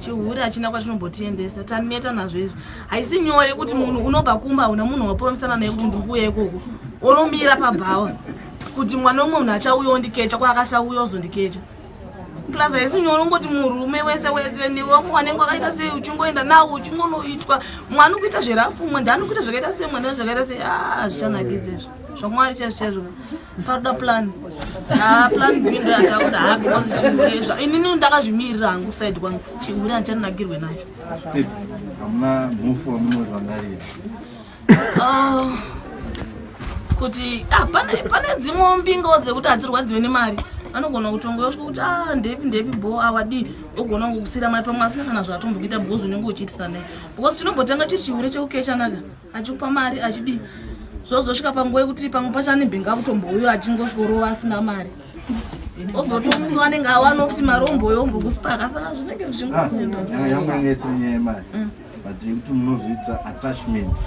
Chihure hachina kwachinombotiendesa, taneta nazvo izvi. Haisi nyore kuti munhu unobva kumba hauna munhu wapromisana naye kuti ndiri kuuya ikoko, unomira pabhawa kuti mwana umwe munhu achauya ondikecha, kwaakasauya ozondikecha. Plus haisi nyore ungoti murume wese wese newe wanenge wakaita sei uchingoenda nawo uchingonoitwa mwana ukuita zverafu umwe ndani ukuita zvakaita sei mwana zvakaita sei, ah, zvichanakidza izvo zvaMwari chaizvo chaizvo. Paroda plan, ah, plan B ndo yatakuda. Ha, because chihure izvo inini ndakazvimirira hangu side kwangu, chihure handichanakirwe nacho. Tete, hamuna mufu wamunorangarira? Ah, kuti ah, pane dzimwewo mbingawo dzekuti hadzirwadziwe nemari, anogona kutonga yosvika kuti ah, ndepi ndepi bo awadii, ogona kungokusira mari pamwe asina kana zvaatombokuita because unenge uchiitisa naye, because chinombotenga chiri chihure chekukechanaka achikupa mari achidii, zvozosvika panguva yekuti pamwe pacho ane mbinga kutombouyo achingosvikorova asina mari, ozotomuso anenge awanawo kuti mari omboyo ombokusipaka, saka zvinenge zvichingoenda. Yangu yange isiri nyaya yemari, but yekuti munozoita attachment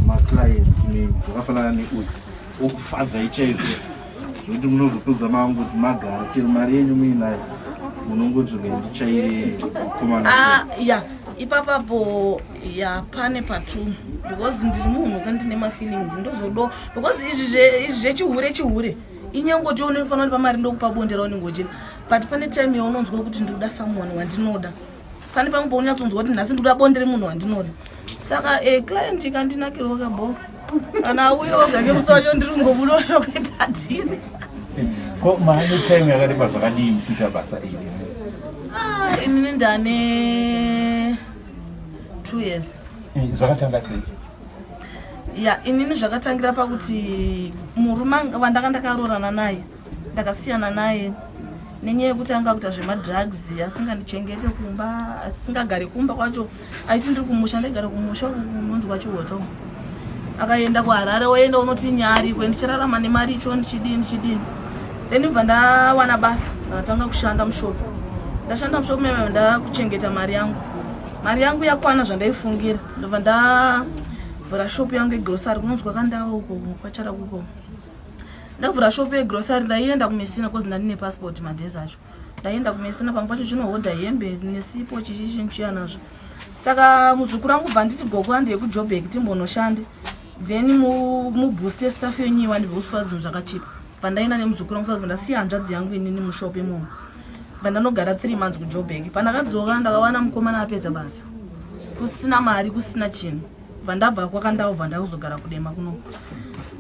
maclient zvakafanana neuyu okufadzai chaizvo zvekuti munozopedza mangoti magara chero mari yenyu muinayo munongoti ndichaire komana. Ah, ya, ipapapo ya pane patu, because ndiri munhu ka ndine mafeelings, ndozodo because izvi zvechihure chihure inyangoti unofanira kuti pamari ndokupa bonde raunenge uchida, but pane time yaunonzwa kuti ndikuda someone wandinoda. Pane pamwe paunyatsonzwa kuti nhasi ndikuda bonde remunhu wandinoda. Saka client ikandinakirwa kabo kana auyawo zvake musi wacho ndiri kungobudawo zvokuita tiri. Ko maane time yakareba zvakadii muchiita basa iri? Ah, inini ndane 2 years. Zvakatanga sei? Ya, inini zvakatangira pakuti murume wandanga ndakaroorana naye ndakasiyana naye nenyaya yekuti anga kuita zvemadrugs, asingandichengete kumba, asingagari kumba kwacho. Aiti ndiri kumusha, ndaigara kumusha kunonzi kwaChihoto. Akaenda kuHarare, oenda unoti nyarikwe, ndichirarama nemari icho, ndichidini ndichidini. Then bva ndawana basa, ndakatanga kushanda mushopu. Ndashanda mushopu meme, ndakuchengeta mari yangu. Mari yangu yakwana zvandaifungira, ndobva ndavhura shopu yangu yegrosary kunonzi kwakandawo uko kwachara kuko. Ndavhura shopu yegrosary, ndaienda kuMessina cause ndandine passport madays acho. Ndaienda kuMessina, pamwe pacho chinohodha hembe nesipo chichi chiya nazvo. Saka muzukuru wangu bva nditi, "Gogo, handi yekuJobek timbonoshande, then mubooste staff yenyu iwande bekusufa zvinhu zvakachipa." Pandaenda nemuzukuru wangu, saka ndasiya hanzvadzi yangu inini mushopu imomo. Bva ndanogara 3 months kuJobek. Pandakadzoka ndakawana mukomana apedza basa, kusina mari, kusina chinhu. Bva ndabva kwakandau, bva ndakuzogara kuDema kuno.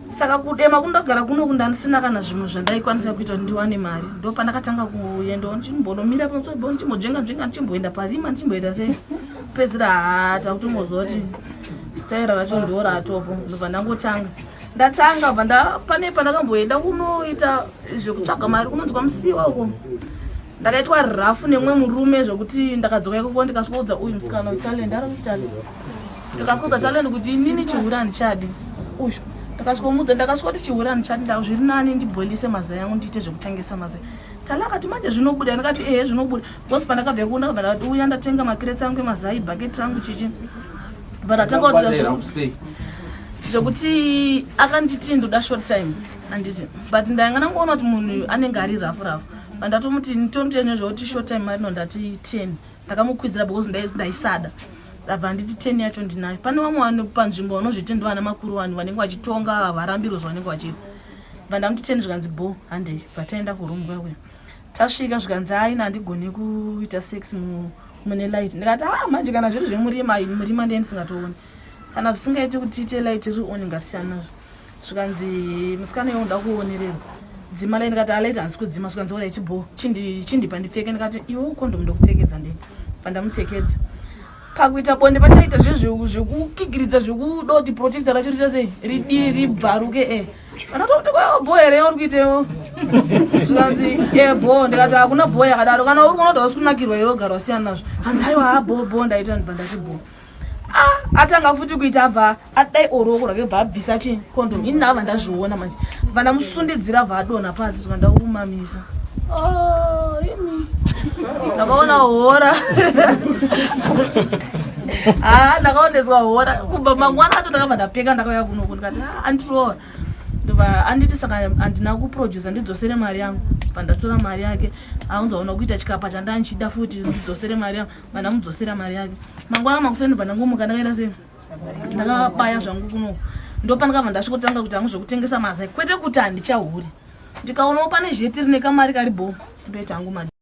Saka kuDema kundogara kuno ndandisina kana zvimwe zvandaikwanisa kuita kuti ndiwane mari. Ndo pandakatanga kuendawo ndichimbonomira pamusobo, ndichimbodzvenga nzvenga, ndichimboenda parima, ndichimboita sei. Pedzisira haa, takutongoziva kuti staira racho ndo ratopo. Ndobva ndangotanga, ndatanga bva nda pane pandakamboenda kunoita zvekutsvaga mari kunonzi kwaMusiwa uko. Ndakaitwa rafu nemumwe murume zvokuti ndakadzoka ikoko ndikasvikoudza uyu musikana weTalent, ari kuTalent. Ndikasvikoudza Talent kuti inini chihure handichadi. Uyu ndakasvikomudza, ndakasvikoti chihure handichadi, nda zviri nani ndibhoilise mazai angu, ndiite zvekutengesa mazai. Tala akati, "Manje zvinobuda?" Ndakati, "Ehe, zvinobuda," because pandakabva ikoko ndakabva ndati uya ndatenga macrates angu emazai, bhaketi rangu, chichi. Bva ndatanga kuti Rafu sei? Zvekuti akanditi ndoda short time, handiti? But ndainga ndangoona kuti munhu anenge ari rafu rafu. Pandatomuti tomuti nezvekuti short time mari no, ndati 10, ndakamukwidzira because ndaisada. Abva anditi 10 yacho ndinayo. Pane vamwe vanhu panzvimbo vanozviti ndo vana makuru, vanhu vanenge vachitonga havarambirwe zvavanenge vachiita. Bva ndamuti 10, zvikanzi bo, handei. Bva taenda kuroom kwakuya. Tasvika zvikanzi, "Aina, handigoni kuita sex mune light." Ndikati, "Ah, manje kana zviri zvemurima, murima ndiye ndisingatooni. Kana zvisingaiti kuti tiite light riri on, ngasiyana nazvo." Zvikanzi, "Musikana iwe unoda kuonererwa, dzima light." Ndikati, "Alight handisi kudzima." Zvikanzi, "Alright, bo chindipa ndipfeke." Ndikati, "Iwe condom ndokupfekedza ndega." Pandamupfekedza, pakuita bonde pachaita zvekukikiridza, zvekuda kuti protector racho riita sei, ridii, ribvaruke. Anatokuti, "Bo here uri kuitewo?" Zvikanzi, "E, bo." Ndikati, "Hakuna bo yakadaro. Kana uri kuona kuti hausi kunakirwa iwe, gara wasiyana nazvo." Hanzi, "Aiwa, ha, bo bo ndaita." Ndibva ndati bo. Ah, atanga futi kuita, abva adai oruoko rwake, bva abvisa chi condom. Ini ndabva ndazviona manje, bva ndamusundidzira, bva adonha pasi. Svika ndakumamisa. Oh, imi ndakaona hora. Ah, ndakaoneswa hora. Kubva mangwana acho ndakabva ndapfeka, ndakauya kunoko. Ndikati, "Ah, andirowa." Ndobva anditi, "Saka handina kuprodusa, ndidzosere mari yangu." Pandatora mari yake, aunzaona kuita chikapa chandanchida futi, ndidzosere mari yangu. Vandamudzosera mari yake mangwana makuseni, pandangomuka ndakaita sei, ndakabaya zvangu kuno. Ndopandakabva ndasvikotanga kuti hangu zvekutengesa mazai, kwete kuti handichahuri. Ndikaonawo pane zheti rine kamari kari bho, ndoita hangu mari.